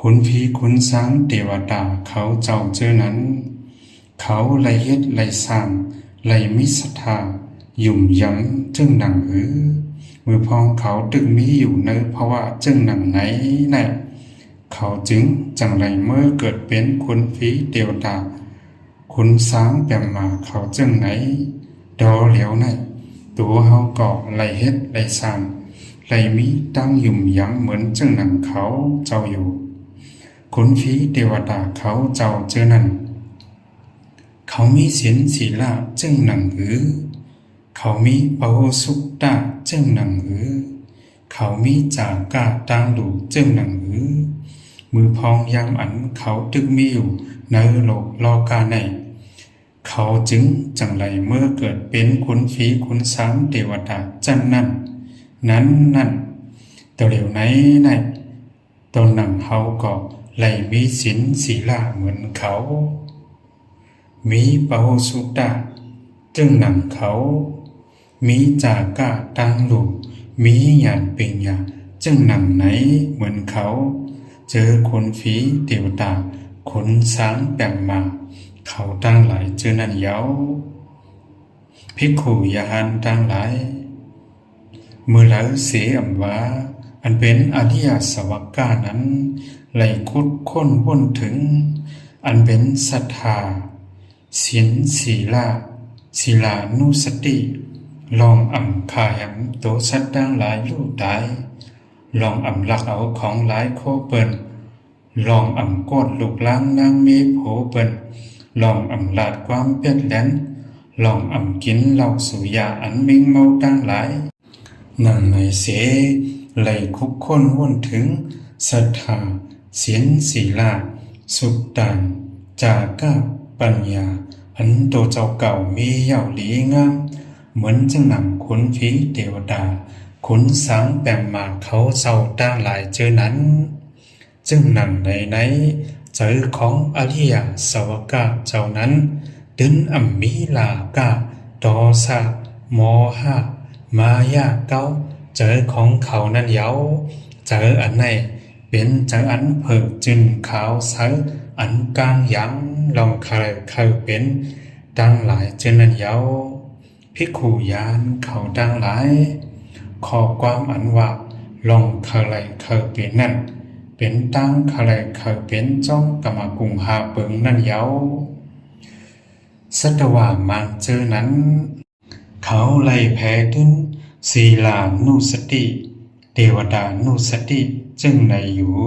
ຂຸນຜີຂຸນຊ້າງເທວະດາເຂົາເຈົ້າເຈີນັ້ນ ເຂົາໄດ້ເຮັດໄດ້ສ້າງ ໄດ້ມີສັດທາ ຫຍຸ່ມຢຳເຈີໜັງຫື? ເມື່ອພວກເຂົາຕຶກມີຢູ່ໃນພາວະເຈີໜັງໃນນັ້ນ ເຂົາຈຶ່ງຈັ່ງໄດ້ເມືອເກີດເປັນຂຸນຜີເທວະດາ ຂຸນຊ້າງແປມມາເຂົາເຈີໃນ. ຕໍ່ແລ້ວໃນ ໂຕເຮົາກໍໄດ້ເຮັດໄດ້ສ້າງ ໄດ້ມີຕັ້ງຫຍຸ່ມຢຳເໝືອນເຈີໜັງເຂົາເຈົ້າຢູ່. ຂຸນຜີເທວະດາເຂົາເຈົ້າເຈີນັ້ນ ເຂົາມີສິນສີລະເຈີໜັງຫື? ເຂົາມີປະໂຫສຸດຕະເຈີໜັງຫື? ເຂົາມີຈາກະຕາງລູເຈີໜັງຫື? ເມື່ອພອງຍາມອັນເຂົາຕຶກມີຢູ່ໃນໂລກລອກາໃນ ເຂົາຈຶ່ງຈັ່ງໄດ້ເມືອເກີດເປັນຂຸນຜີຂຸນຊ້າງເທວະດາຊັ້ນນັ້ນນັ້ນນັ້ນ. ຕໍ່ແລ້ວໃນໃນ ຕອນນັ້ນເຮົາກໍໄດ້ມີສິນສີລະເໝືອນເຂົາ, ມີປະໂຫສຸດຕະເຈີໜັງເຂົາ, ມີຈາກະຕາງລູ, ມີຍານປັນຍາເຈີໜັງໃນເໝືອນເຂົາ, ເຈີຂຸນຜີເທວະດາ ຂຸນຊ້າງແປມມາ ເຂົາທັງຫຼາຍເຈີນັ້ນເຍົາ. ພິກຂຸຍານທັງຫຼາຍ, ເມື່ອລາວເສອຳວ່າ ອັນເປັນອະລິຍະສາວະກະນັ້ນ ໄດ້ຂຸດຄົ້ນວົນເຖິງ ອັນເປັນສັດທາ, ສິນ, ສີລະ, ສີລານຸສະຕິ, ລອງອຳຂ້າແຮມໂຕສັດທັງຫຼາຍຢູ່ຕາຍ, ລອງອຳລັກເອົາຂອງຫຼາຍໂຄເປີນ, ລອງອຳກອດລູກຫຼານນາງເມໂພເປີນ, ລອງອຳລາດຄວາມແປດແລ່ນ, ລອງອຳກິນເຫຼົ້າສຸຣາອັນເມັງເມົາທັງຫຼາຍ. ນາງໃນເສ ໄດ້ຂຸດຄົ້ນວົນເຖິງສັດທາ, ສິນ, ສີລະ, ສຸດຕານ, ຈາກະ, ປັນຍາ ອັນໂຕເຈົ້າເກົ່າມີເຍົາດີງາມ ເໝືອນຈັ່ງໜັງຂຸນຜີເທວະດາ ຂຸນຊ້າງແປມມາເຂົາເຈົ້າທັງຫຼາຍເຈີນັ້ນ. ເຈີໜັງໃນໃນ ໃຈຂອງອະລິຍະສາວະກະເຈົ້ານັ້ນ ຕື່ນອຳມີລາຄະ, ໂທສະ, ໂມຫະ, ມາຍາເກົ້າ ໃຈຂອງເຂົານັ້ນເຍົາ. ໃຈອັນໃນ ເປັນໃຈອັນເພີກຈືນຂາວໃສ ອັນກ້າງຢາງ ລອງຄະໄລເຄີເປັນ ທັງຫຼາຍເຈີນັ້ນເຍົາ. ພິກຂຸຍານເຂົາທັງຫຼາຍ, ຂໍ້ຄວາມອັນວ່າ ລອງຄະໄລເຄີເປັນນັ້ນ ເປັນຕາງຄະໄລເຄີເປັນ ຈອງກາມະກຸງຫາເປິງນັ້ນເຍົາ. ສັດຕະວາມາງເຈີນັ້ນ ເຂົາໄດ້ແຜ່ຕື່ນສີລານຸສະຕິ ເທວະດານຸສະຕິ ເຈີໃນຢູ່.